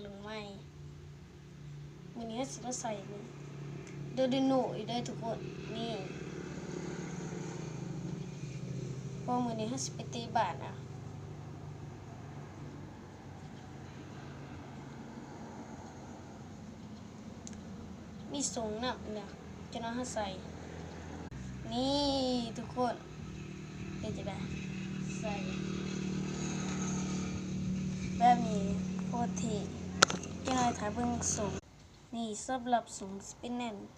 ລົງໃໝ່. ມື້ນີ້ເຮົາຊິມາໃສ່ໂດໂດໂນອີກເດີທຸກຄົນ. ນີ້ ເພາະມື້ນີ້ເຮົາຊິໄປເຕະບານນະ. ມີສົ້ງນຳນະ ຈະນອນເຮົາໃສ່. ນີ້ທຸກຄົນ ເປັນຈັ່ງໃດ? ໃສ່ແບບນີ້ໂຄດເທ່. ຈັກໜ່ອຍຖ້າເບິ່ງສົ້ງ. ນີ້ສຳລັບສົ້ງຊິເປັນແນວນີ້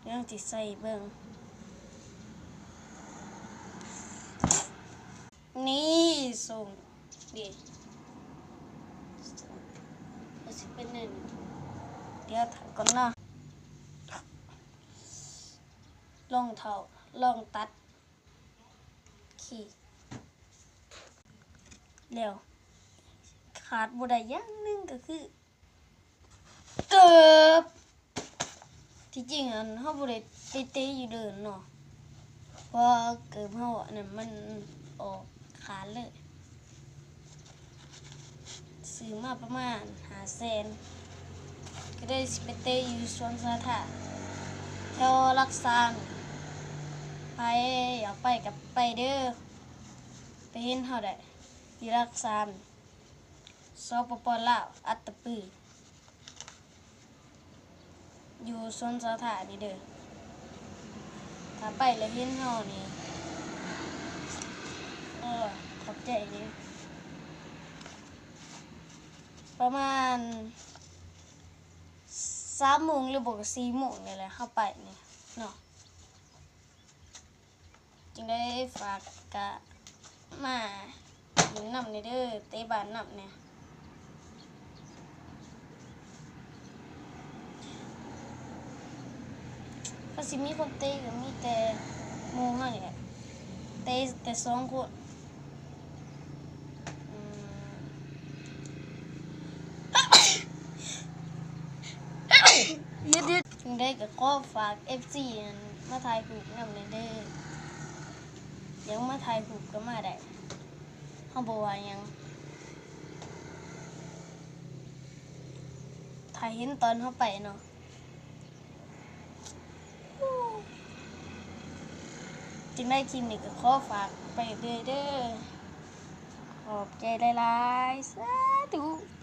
ດຽວຊິໃສ່ເບິ່ງ. ນີ້ ສົ້ງ ນີ້ ມັນຊິເປັນແນວນີ້. ດຽວຖ້າກ່ອນເນາະ. ລອງເທົ້າ ລອງຕັດ ໂອເຄ ແລ້ວ ຂາດບໍ່ໄດ້ຢ່າງໜຶ່ງກໍຄື ເກີບ. ທີ່ຈິງຫັ້ນ ເຮົາບໍ່ໄດ້ໄປເຕະຢູ່ເດີ່ນເນາະ ເພາະວ່າເກີບເຮົາອັນນັ້ນມັນອອກຂາດເລີຍ. ຊື້ມາປະມານຫ້າແສນ ກໍເລີຍຊິໄປເຕະຢູ່ສວນສາທາລະນະແຖວຫຼັກສາມ. ໃຜຢາກໄປກໍໄປເດີ ໄປເຫັນເຮົາໄດ້ຢູ່ຫຼັກສາມ ສປປ ລາວ ອັດຕະປື ຢູ່ສວນສາທາລະນະນີ້ເດີ. ຖ້າໄປແລ້ວເຫັນເຮົານີ້ ເອີ ຂອບໃຈເດີ. ປະມານສາມໂມງ ຫຼືບໍ່ກໍສີ່ໂມງນີ້ແຫຼະ ເຮົາໄປນີ້ເນາະ. ຈັ່ງໃດຝາກກະມາຫຼິ້ນນຳແດ່ເດີ ເຕະບານນຳແດ່. ຄັນຊິມີຄົນເຕະກໍມີແຕ່ໝູ່ເຮົານີ້ແຫຼະ ເຕະແຕ່ສອງຄົນ. ອືມ ຈັ່ງໃດກໍຂໍຝາກເອັຟຊີ ອັນ ມາຖ່າຍຮູບນຳແດ່ເດີ. ຢາກມາຖ່າຍຮູບກໍມາໄດ້ ເຮົາບໍ່ວ່າຫຍັງ ຖ້າເຫັນຕອນເຮົາໄປເນາະ. ຈັ່ງໃດຄລິບນີ້ກໍຂໍຝາກໄປເລີຍເດີ. ຂອບໃຈຫຼາຍໆ ສາທຸ.